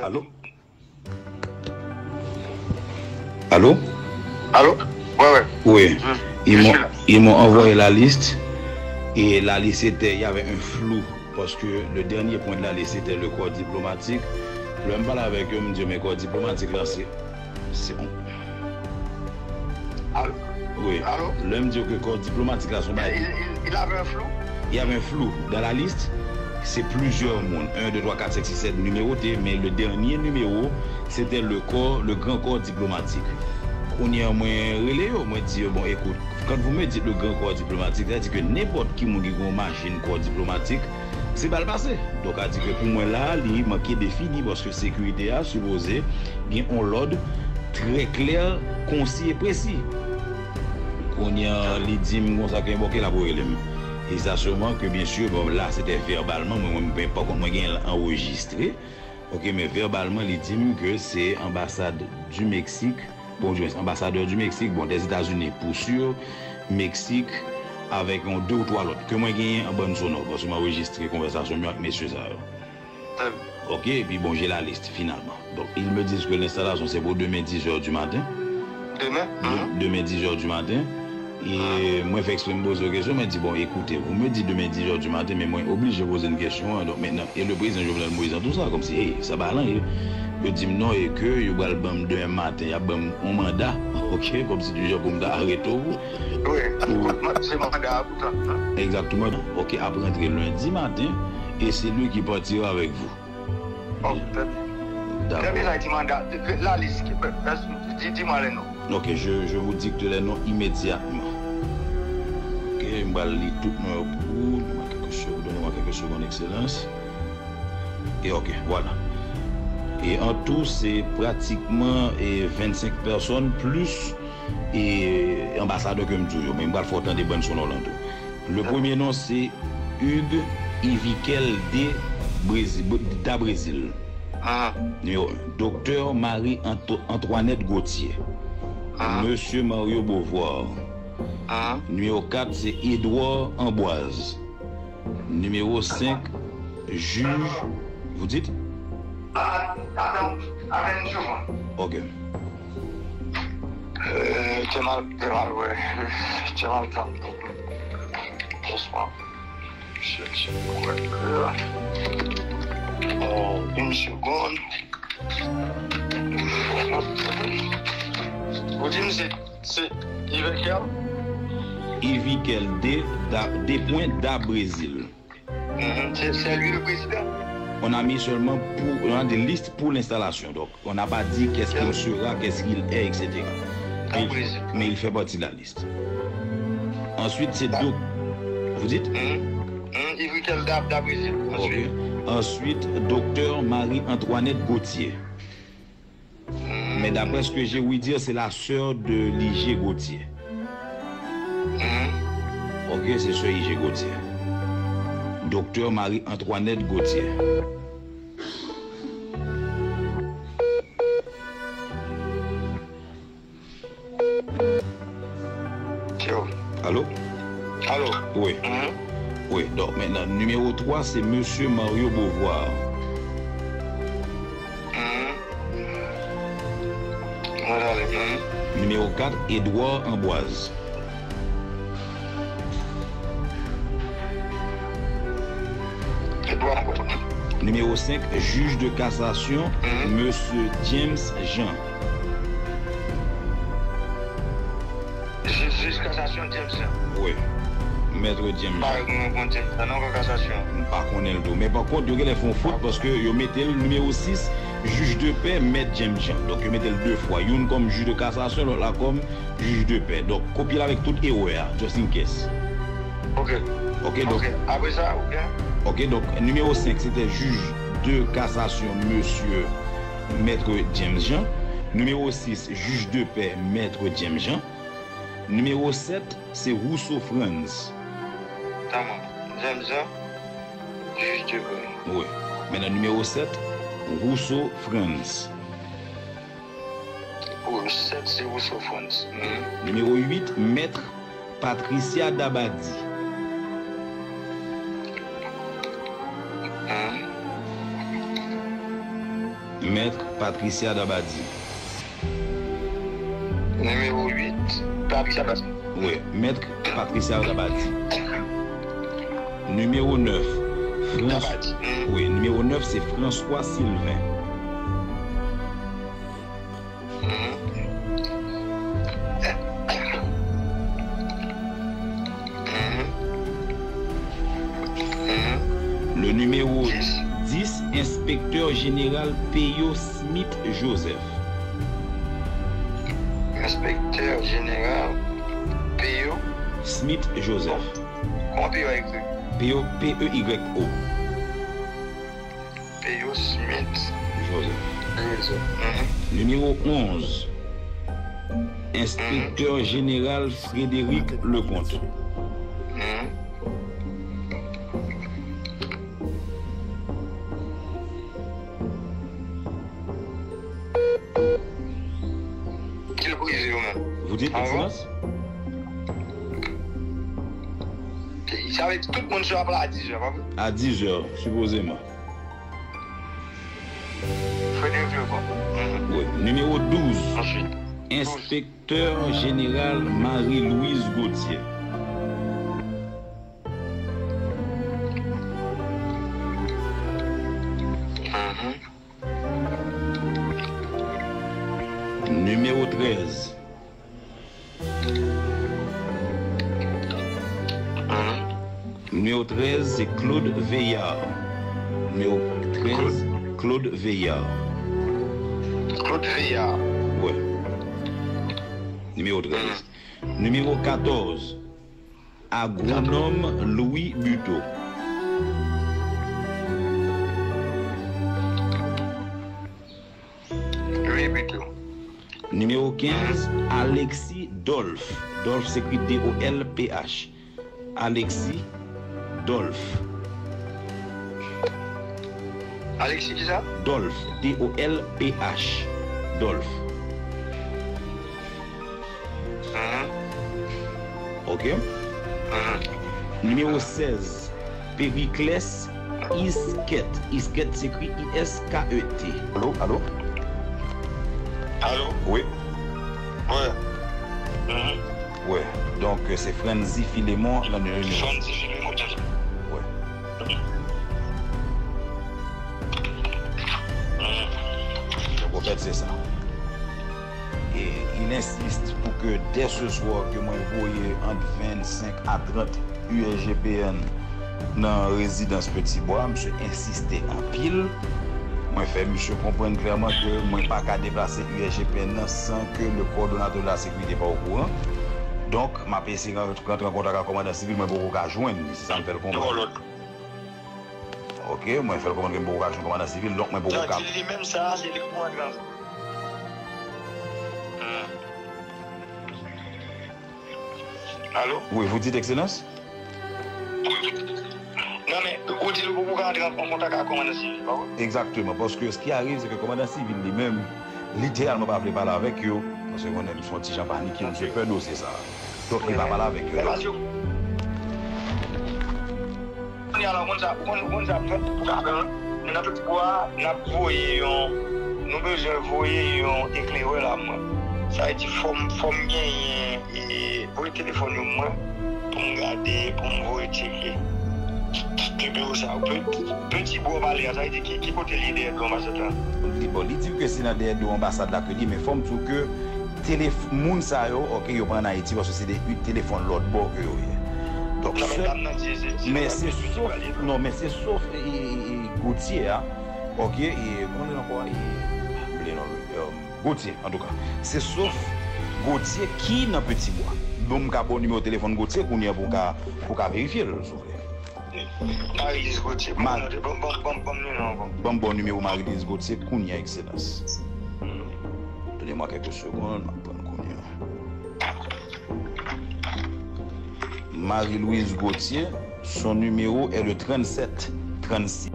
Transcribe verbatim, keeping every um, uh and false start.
Allô? Allô? Allô? Ouais, ouais. Oui. Hmm. Ils m'ont, ils m'ont envoyé la liste. Et la liste était, il y avait un flou. Parce que le dernier point de la liste, c'était le corps diplomatique. Lè m pale avèk yo, m di yo, men kò diplomatik la, se, se, Allô? Oui. Allô? Lè m di yo ke kò diplomatik la, se yon bagay. Il, il, il avait un flou? Il y avait un flou. Dans la liste, c'est plusieurs moun. Un, deux, trois, quatre, cinq, six, sept nimewote, men le dernier numéro, c'était le corps, le grand corps diplomatique. Kounye a, mwen rele yo, mwen di yo, bon, écoute, quand vous me dites le grand corps diplomatique, sa vle di ke nenpòt ki moun ki gen yon machin kò diplomatik, se bal pase. Donk, sa vle di ke pou mwen la, li manke defini, paske sekirite a sipoze gen yon lòd trè klè, konsi e presi. Kounye a, li di m konsa ke, bon, ke l ap rele m. E sa sèlman ke, byen si, bon, la, se te vèbalman, mwen, mwen, mwen, pa kont, mwen gen l anrejistre. Ok, men vèbalman, li di m ke se anbasad du Mexique, bon, du moins, anbasadè du Mexique, bon, des États-Unis pour sûr, Mexique, avèk yon de ou twa lòt, ke mwen genyen an bann sonò, paske m anrejistre konvèsasyon m yo ak mesye sa yo. Très bien. Ok, epi bon, j'ai la liste, finalement. Donc, ils me disent que l'installation, c'est pour demain dix heures du matin. Demen? De-, Mhm. Demen dix heures du matin. E mwen fè eksprè m poze yo kesyon, mwen di, bon, écoutez, vous me dites demain dix heures du matin, men mwen oblije poze n kesyon an. Donk, mentnan, e le président Jovenel Moïse dans tout ça, kòmsi, hey, sa pa lan ye. Yo di m non, e ke yo pral ban m demen maten, y ap ban m yon manda, ok, kòmsi du genre pou m ta arete w. Wi, se manda a poutan. Egzakteman. Ok, ap rantre lendi maten, et c'est lui qui partira avec vous. Oh, très bien. D'accord. Très bien, ça, il demande la, la liste. Di, di mwen le nom. Ok, je, je vous dicte les noms immédiatement. Ok, m pral li tout non yo pou ou. Donne-moi quelques secondes, donne-moi quelques secondes, Excellence. Et ok, voilà. Et en tout, c'est pratiquement, eh, vingt-cinq personnes plus, eh, anbasadè ke m di w yo. Men m pral fè w tande bann sonò lan tou. Le premier nom, c'est Hugues Ivikel de Brésil, da Brésil. Ah. Numéro un, Docteur Marie Anto-, Antoinette Gauthier. Ah. Monsieur Mario Beauvoir. Ah. Numéro quatre, c'est Édouard Ambroise. Numéro cinq, juge. Vous dites? Ah, attends, attends une seconde. Ok. Euh, t'es mal, t'es mal, ouais. T'es mal, t'es mal. Doucement. Je, je, ouais. Euh, une seconde. Vous dites, c'est, c'est Ivikel? Ivikel de, da, de point da Brésil. Mhm, c'est, c'est lui le président. On a mis seulement pour, on a des listes pour l'installation. Donc, on n'a pas dit qu'est-ce qu'il sera, qu'est-ce qu'il est, et cetera. Mais, mais il fait partie de la liste. Ensuite, c'est doc-, vous dites? Mhm. Mhm, Ivikel da, da Brésil. Ok. Ensuite, Docteur Marie-Antoinette Gauthier. Mais d'après ce que j'ai ouï dire, c'est la sœur de Liger Gauthier. Mhm. Ok, c'est sœur Liger Gauthier. Docteur Marie-Antoinette Gauthier. Yo. Allô? Allô? Oui. Mhm. Oui, donc maintenant, numéro trois, c'est Monsieur Mario Beauvoir. Mhm. Mwen ale. Mhm. Numéro quatre, Édouard Ambroise. Édouard Ambroise. Numéro cinq, juge de cassation, mhm, Monsieur James Jean. Jij, jij kasasyon James Jean. Wi. Mèt James Jean. Pa rekonèt bon James Jean non, kò kasasyon. M pa konnen l tou. Men pa kont, yo genlè fè yon fot paske yo mete l nimewo sis, jij de pè, Mèt James Jean. Donk, yo mete l de fwa. Youn kòm jij de kasasyon, lòt la kòm jij de pè. Donk, kopye l avèk tout erè a, just in case. Ok. Ok, donk. Ok, apre sa, ok. Ok, donk, nimewo senk, se te jij de kasasyon, mesye Mèt James Jean. Nimewo sis, jij de pè, Mèt James Jean. Nimewo sèt, se Rousseau Frantz. Tamam. James Jean, jij de pè. Wi. Mentnan, nimewo sèt, Rousseau Frantz. Pou sèt, se Rousseau Frantz. Mhm. Nimewo uit, Mèt Patricia Dabadie. Mhm. Maître Patricia Dabadi. Nimewo uit, Patricia Dabadi. Wi, Maître Patricia Dabadi. Nimewo nèf, Frans-, Dabadi. Wi, nimewo nèf, se François Sylvain. Mhm. Mhm. Mhm. Le numéro dix, inspecteur général Peyo Smith Joseph. Inspecteur général Peyo Smith Joseph. Kòman Peyo a ekri? Peyo, P E Y O. Peyo Smith Joseph. Joseph. Mhm. Nimewo onz, Enspektè Jeneral Frédéric Leconte. Mhm. Ki l brize yo menm? Vous dites, Excellence? Sa vle di tout moun sou apèl a dizè, pa vre? A dizè, sipozeman. Frederic Leconte. Mhm. Wi. Nimewo douz. Ensuite, Inspecteur Général Marie-Louise Gauthier. Mhm. Nimewo trèz. Mhm. Nimewo trèz, se Claude Veillard. Nimewo trèz, Claude Veillard. Claude Veillard. Wi. Nimewo trèz. Mhm. Nimewo katòz, Agwonòm Louis Buteau. Louis Buteau. Nimewo kenz, Alexis Dolph. Dolph se ekri D O L P H. Alexis Dolph. Alexis kisa? Dolph, D O L P H. Dolph. Mhm. Ok. Mhm. Nimewo sèz, Periclès Isquet. Isquet se ekri I S K E T. Alo, alo? Alo? Wi. Wi. Mhm. Wi. Donk, se Franzy Philemon nan nimewo. Franzy Philemon, tande. Wi. Mhm. Mhm. Donk, anfèt, se sa. Et il insiste pour que dès ce soir que mwen voye ant vennsenk a trant U S G P N nan rezidans Petit Bois, misye ensiste anpil. Mwen fè misye konprann klèman ke mwen pa ka deplase U S G P N nan san ke le coordonnateur de la sécurité pa okouran. Donk, m ap eseye ran-, rantre an kontak ak kòmandan sivil, mwen poko ka jwenn li, se sa m fè l konprann. Ok, mwen fè l konprann ke m poko ka jwenn kòmandan sivil, donk mwen poko ka. Di li menm sa, se li k pou antre ansanm. Hmm. Alo? Wi, vous dites, Excellence? Non, men, ou di l ou poko ka antre an kontak ak kòmandan sivil, pa vre? Exactement, parce que ce qui arrive, c'est que kòmandan sivil li menm, literalman pa vle pale avèk yo, paske konnen m se yon ti jan panike, m se pè dosye sa. Donk, li pa pale avèk yo. Kounye a la, ou konn sa, ou konn, ou konn sa pou, pou ka fè, nou nan Petit Bois, n ap voye yon, nou bezwen voye yon eklerè la, mwen. Sa vle di, fò m, fò m genyen, e, voye telefòn yo mwen, pou m gade, pou m voye tcheke. Nimewo sa, Petit Bois pale a, sa vle di, ki, ki kote li dèyè do anbasad la? Li, bon, li di ke se nan dèyè do anbasad la ke li, men fò m di w ke telef-, moun sa yo, ok, yo pa ann Ayiti, paske se de telefòn lòt bò ke yo ye. Donk, men se sof, non, men se sof, e, e, e, Gauthier a, ok, e, kòman li ankò, e, m bliye non l, e, Gauthier, antouka. Se sof Gauthier ki nan Petit Bois. Bon, m ka ba w nimewo telefòn Gauthier kounye a pou w ka, pou w ka verifye l, souple. Marie-Lise Gauthier. Ban m nimewo Marie-Lise Gauthier kounye a, Excellence. Donnez-moi quelques secondes, m ap pran l kounye a. Marie-Louise Gauthier, son numéro est le trente-sept trente-six.